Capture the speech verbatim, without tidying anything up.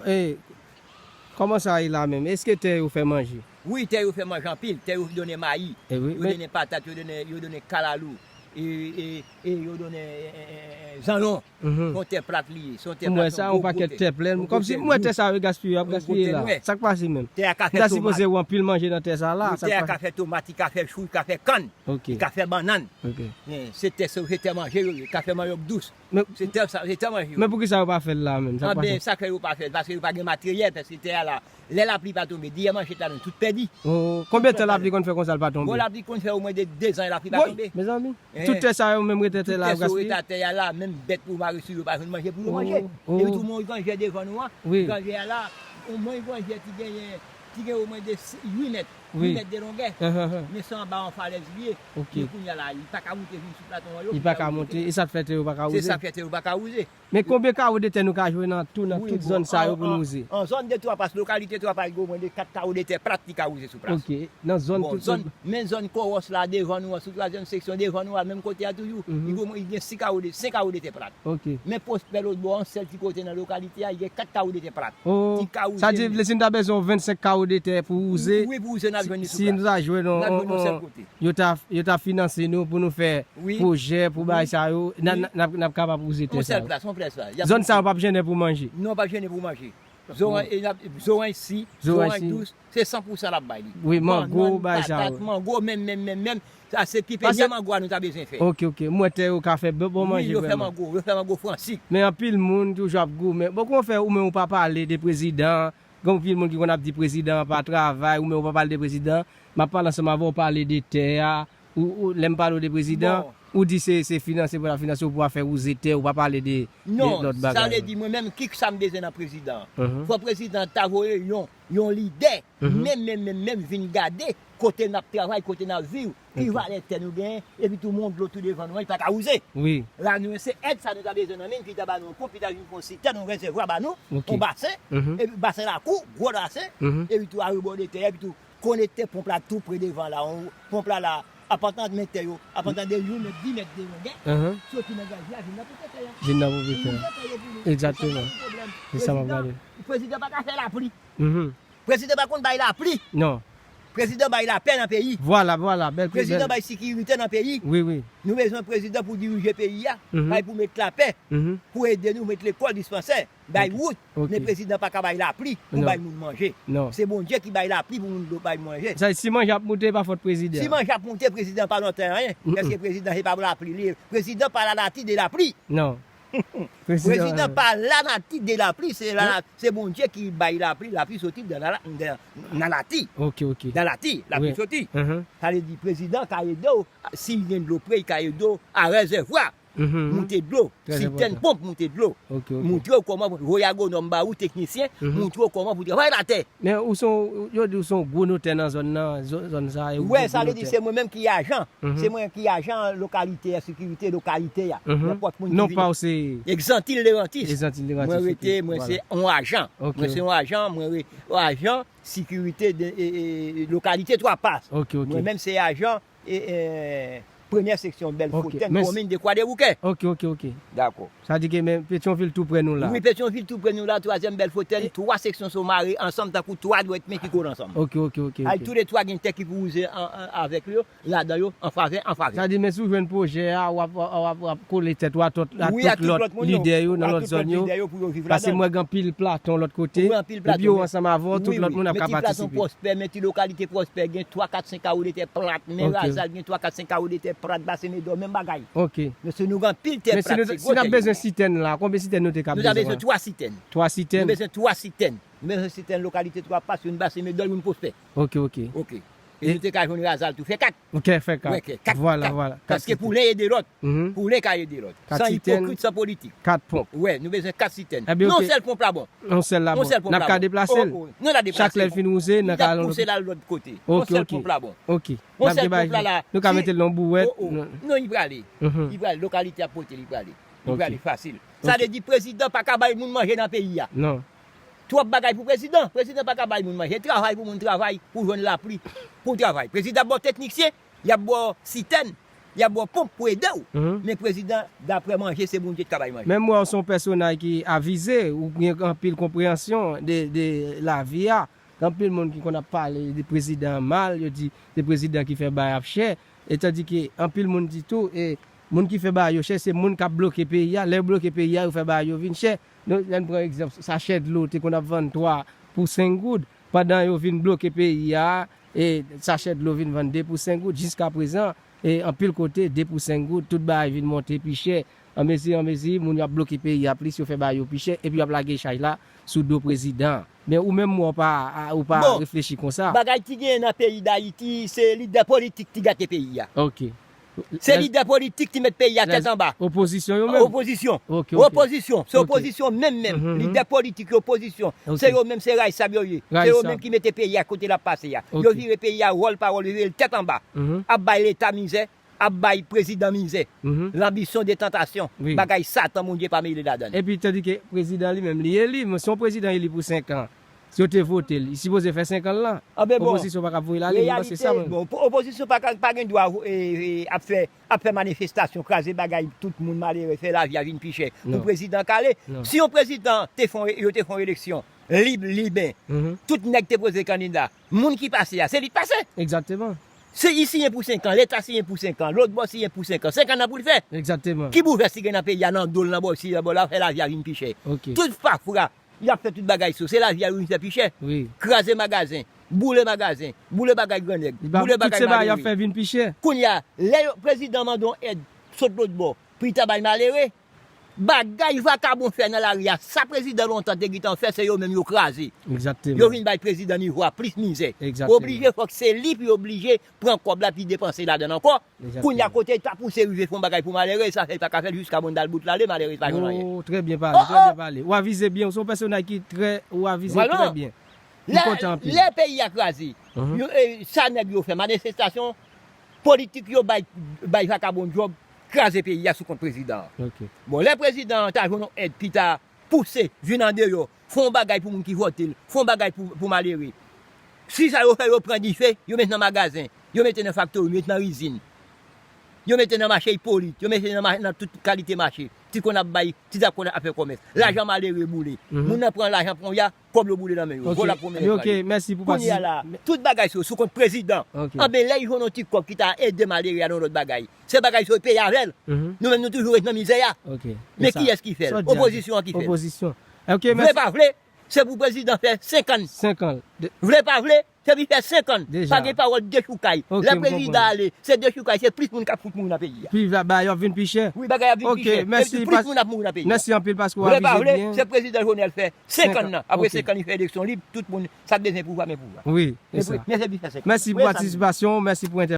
E, kòman sa ye la menm? Èske tè yo fè manje? Wi, tè yo fè manje anpil. Tè yo donnen mayi, yo donnen patat, yo donnen, yo donnen kalalou, e, e, e yo donnen, e, e, e, e, zanlon. Se yon tè plat li ye, se yon tè plat, se yon gwo, gwo tè. Kòmsi m wè tè sa yo gaspiye, y ap gaspiye la. Sa k pase menm? Tè a ka fè tomat. Li ta sipoze yo anpil manje nan tè sa la. Wi, tè a ka fè tomat, li ka fè chou, li ka fè kann, li ka fè bannann. Se tè, se tè manje yo ye, li ka fè manyòk dous. Se tè sa, se tè manje yo. Men poukisa yo pa fè l la menm? Sa k pase? Anben, sa k fè yo pa fè l, paske yo pa gen materyèl, paske tè a la, lè lapli pa tonbe, deyè manchèt la menm, tout pèdi. Konbyen tan lapli konn fè konsa l pa tonbe? Bon, lapli konn fè omwen de, de zan lapli pa tonbe. Mezanmi. Tout tè sa yo menm rete tè la ap gaspiye. Tout tè sa yo rete atè a la, menm bèt pou mare sou yo pa jwenn manje pou yo manje. Epi tou, men yon granjè devan nou an, granjè a la, yon granjè ki genyen, ki gen omwen de wi mèt, wi mèt de longè. Men se anba yon falèz li ye. Men kounye a la, li pa ka moute vin sou platon an yo. Li pa ka moute, e sa k fè tè yo pa ka wouze. Se sa k fè tè yo pa ka wouze. Men konbyen kawo de tè nou ka jwenn nan tou, nan tout zòn sa yo pou nou wouze? An zòn de Twa Pas, lokalite Twa Pas, gen omwen de kat kawo de tè plat ki ka wouze sou plas. Ok, nan zòn tout zòn. Men zòn Kowòs la, devan nou an, sou twazyèm seksyon, devan nou an, menm kote a toujou, li gen omwen, li gen sis kawo de, senk kawo de tè plat. Ok. Men Pwospè lòt bò an, sèl ti kote nan lokalite a, li gen kat kawo de tè plat. Ki ka wouze. Sa di, si nou ta bezwen yon vennsenk kawo de tè pou wouze, wi, pou wouze, n ap jwenn li sou plas. Si nou ta jwenn yon, yon, yon, yo ta, yo ta finanse nou pou nou fè pwojè pou bagay sa yo, n a, n a, n ap kapab wouze tè sa yo. Yon sèl plas, yon sèl plas. Zòn sa yo p ap jennen pou manje. Non, p ap jennen pou manje. Zoranj, e n ap, zoranj si, zoranj dous, se san pousan l ap bay li. Wi, mango, bagay sa yo. Bannann, patat, mango, menm, menm, menm, menm. Sa se pi pèdi a mango a nou ta bezwen fè. Ok, ok. M wè tè yo ka fè bon, bon manje vrèman. Wi, yo fè mango, yo fè mango fransik. Men anpil moun toujou ap goumen. Bon, kòman fè ou menm ou pa pale de prezidan? Gen anpil moun ki konn ap di prezidan an pa travay, ou menm ou pa pale de prezidan. M ap pale ansanm avè w, pale de tè a. Ou, ou, lè m pale w de prezidan, ou di se, se finanse pou l ap finanse w pou w ap fè wouze tè, ou pa pale de, de lòt bagay. Non, sa vle di mwen menm, ki sa m bezwen nan prezidan an? Fò prezidan an ta voye yon, yon lidè, menm, menm, menm, menm vin gade kote n ap travay, kote n ap viv, ki valè tè nou genyen, epi tou men yon dlo tou devan nou an, li pa ka wouze. Wi. La nou, se èd sa nou ta bezwen nan men l, ki ta ba nou yon ponp, ki ta vin fè yon sitèn, yon rezèvwa ba nou, yon basen, epi basen lakou, gwo basen, epi tou arebò de tè, epi tou konekte ponp la tou pre devan la, yon ponp la la, ap antre nan men tè yo, ap antre de yon mèt, dis mèt de longè, soti nan gazye a, vin nan ponpe tè a. Vin nan ponpe tè a. Egzakteman. Se sa m ap gade. Prezidan pa ka fè lapli. Prezidan pa konn bay lapli. Non. Prezidan bay lapè nan peyi. Vwala, vwala, bèl. Prezidan bay sekirite nan peyi. Wi, wi. Nou bezwen prezidan pou dirije peyi a. Bay pou met lapè. Pou ede nou met lekòl, dispansè, bay wout. Men prezidan pa ka bay lapli pou bay moun manje. Non. Se Bondye ki bay lapli pou moun bay manje. Sa, si manje ap moute, pa fòt prezidan. Si manje ap moute, prezidan pa nan tè anyen. Paske prezidan, se pa lapli li ye. Prezidan pa la nati de lapli. Non. Prezidan pa la nati de lapli, se la, se Bondye ki bay lapli, lapli soti dan la, dan, nan lati. Ok, ok. Dan lati, lapli soti. Sa vle di prezidan ka ede w, si gen dlo pre, li ka ede w a rezèvwa. Moute dlo, sitèn, ponp moute dlo. Ok, ok. Montre w kòman, voye agwonòm ba ou, teknisyen, montre w kòman pou travay latè. Men ou se yon, yo di ou se yon gwo notè nan zòn nan, zòn, zòn sa a, e ou gwo notè. Wè, sa vle di se mwen menm ki ajan. Se mwen ki ajan lokalite a, sekirite lokalite a. Nenpòt moun ki vini. Non pa w se Egzantil Lerantis. Egzantil Lerantis, ok. Mwen rete, mwen se yon ajan. Ok. Mwen se yon ajan, mwen re-, yon ajan sekirite de, e, e, lokalite Twa Pas. Ok, ok. Mwen menm se ajan e, e, premyè seksyon Bèlfotèn, komin de Kwadèboukè. Ok, ok, ok. Dakò. Sa di ke men Petyonvil tou prè nou la. Wi, Petyonvil tou prè nou la, twazyèm Bèlfotèn, twa seksyon se yo mare ansanm tankou twa dwèt men ki kole ansanm. Ok, ok, ok, ok. Ay, toulètwa gen tè ki pou wouze an, an, avèk yo, ladan yo, an favè, an favè. Sa di men si w jwenn pwojè a, w ap, w ap, w ap kole tèt ou a tout, a tout lòt lidè yo nan lòt zòn yo. Paske mwen gen anpil platon lòt kote. Epi yo ansanm avè w, tout lòt moun ap ka patisipe. Pè, men ti lokalite Pwòspè gen twa, kat, senk kawo de tè plat, men Razal gen twa, kat, senk kawo de tè plat, Basen Medò, menm bagay. Ok. Men si nou gen anpil tè plat, se gwo tè yo ye. Men si nou, si n ap bezwen sitèn la, konbyen sitèn nou te ka bezwen? Nou ta bezwen twa sitèn. Twa sitèn? Nou bezwen twa sitèn. Nou bezwen sitèn lokalite Twa Pas, youn Basen Medò, youn Pwòspè. Ok, ok. Ok. E nou te ka jwenn Razal tou, fè kat. Ok, fè kat. Wi, kat, kat. Vwala, vwala. Paske pou len ede lòt. Pou len ka ede lòt. San ipokrit, san politik. Kat ponp. Wi, nou bezwen kat sitèn. Non, sèl ponp la bon. Yon sèl la bon. Yon sèl ponp la bon. N ap ka deplase l? O, o. Non, n a deplase l. Chak lè l fin wouze, n a ka al yon lòt kote. N ap pouse l al lòt kote. Ok, ok. Yon sèl ponp la la. Nou ka mete l nan yon bouwèt. O, o. Non, li prale. Li prale. Lokalite ap pote, li prale. Li prale fasil. Sa vle di prezidan pa ka bay moun manje nan peyi a. Non. Twòp bagay pou prezidan. Prezidan pa ka bay moun manje. Travay pou moun travay, pou jwenn lapli, pou travay. Prezidan ap ba w teknisyen, y ap ba w sitèn, y ap ba w ponp pou ede w. Men prezidan, daprè manje, se Bondye ki ka bay manje. Men m wè w se yon pèsonaj ki avize, ou gen anpil konpreyansyon de, de lavi a. Gen anpil moun ki konn ap pale de prezidan an mal, yo di se prezidan ki fè bagay ap chè. E tandike anpil moun di tou, e moun ki fè bagay yo chè, se moun k ap bloke peyi a. Lè yo bloke peyi a, yo fè bagay yo vin chè. Nou, ann pran egzanp, sachè dlo te konn ap vann twa pou senk goud. Pandan yo vin bloke peyi a, e sachè dlo vin vann de pou senk goud. Jiskaprezan, e anpil kote, de pou senk goud, tout bagay vin monte pi chè. Anmezi, anmezi, moun yo ap bloke peyi a plis, yo fè bagay yo pi chè, epi y ap lage chaj la sou do prezidan an. Men ou menm, ou pa, ou pa reflechi konsa. Bon, bagay ki genyen nan peyi Dayiti, se lidè politik ki gate peyi a. Ok. Se lidè politik ki met peyi a tèt anba. Opozisyon yo menm? Opozisyon. Ok, ok. Opozisyon. Se opozisyon menm menm. Lidè politik yo opozisyon. Se yo menm, se ray sab yo ye. Se yo menm ki mete peyi a kote l ap pase a. Yo vire peyi a wòl pa wòl, yo vire l tèt anba. Ap bay Leta mizè, ap bay prezidan mizè. Lanbisyon de tantasyon. Bagay Satan, Bondye pa mele ladan l. Epi tandike prezidan li menm, li eli, men se yon prezidan eli pou senk an. Si yo te vote l, li sipoze fè senk an l lan. Anben bon, opozisyon pa ka voye l ale, mwen panse sa mwen. Bon, opozisyon pa ka, pa gen dwa ap fè, ap fè manifestasyon, kraze bagay, tout moun malere, fè lavi a vin pi chè pou prezidan k ale. Si yon prezidan te fè, yo te fè yon eleksyon lib, liben, tout nèg te poze kandida, moun ki pase a, se li k pase. Egzakteman. Se li siyen pou senk an, Leta siyen pou senk an, lòt bò siyen pou senk an. Senk an nan pou l fè. Egzakteman. Ki bouvès li gen nan peyi a, nan do l, nan bò isi, nan bò la, fè lavi a vin pi chè. Ok. Tout fafra, y ap fè tout bagay sou. Se lavi a yo vin fè pi chè. Wi. Kraze magazen, boule magazen, boule bagay grannèg, boule bagay malere. Tout se bagay y ap fè vin pi chè. Kounye a, lè yo, prezidan mande yon èd, sot lòt bò, pou li ta bay malere, bagay vakabon fè nan lari a, sa prezidan lontan te gentan fè, se yo menm yo kraze. Egzakteman. Yo vin bay prezidan nivo a plis mizè. Egzakteman. Oblije, fòk se li pou yo oblije pran kòb la, pou depanse ladan l ankò. Egzakteman. Kounye a, kote l ta pouse rive fè yon bagay pou malere, sa fè l pa ka fè l, jiska bon dal bout l ale, malere pa jwenn anyen. Oh, trè byen pale, trè byen pale. Ou avize byen, ou se yon pèsonaj ki trè, ou avize trè byen. M kontan anpil. Lè peyi a kraze, yo, e, sa nèg yo fè, manifestasyon, politik yo bay, bay vakabon djòb, kraze peyi a sou kont prezidan an. Ok. Bon, lè prezidan an ta jwenn yon èd ki ta pouse vin andeyò, fè yon bagay pou moun ki vòte l, fè yon bagay pou, pou malere. Si sa yo fè, yo pran dife, yo mete nan magazen, yo mete nan faktori, yo mete nan izin, yo mete nan mache Ipolit, yo mete nan, nan tout kalite mache. Ti konn ap bay, ti zak konn ap fè kòmès. Lajan malere boule. Moun nan pran lajan pran ya, kòb yo boule nan men yo. Ok, vòlò ap pran men yo. Ok, mèsi pou patisipasyon. Kounye a la, tout bagay sou, sou kont prezidan. Ok. Anben, lè yo jwenn yon ti kòb ki ta ede malere a nan lòt bagay, se bagay sa yo peye avè l. Nou menm, nou toujou ret nan mizè a. Ok. Men kiyès ki fè l? Opozisyon an ki fè l. Opozisyon. Ok, mèsi. Vle pa vle, se pou prezidan fè senk an. Senk an. Vle pa vle, se pou fè senk an. Deja. Pa gen pawòl dechoukay. Ok, m konprann. Lè prezidan ale, se dechoukay, se plis moun k ap fout mouri nan peyi a. Pi bagay ap vin pi chè. Wi, bagay ap vin pi chè. Ok, mèsi. Plis moun ap mouri nan peyi a. Mèsi anpil paske w avize byen. Vle pa vle, se prezidan Jovenel fè senk an nan. Apre senk an, li fè eleksyon lib, tout moun, sa k bezwen pouvwa, men pouvwa. Wi, se sa. Men se pou fè senk an. Mèsi pou patisipasyon w, mèsi pou entèvansyon w.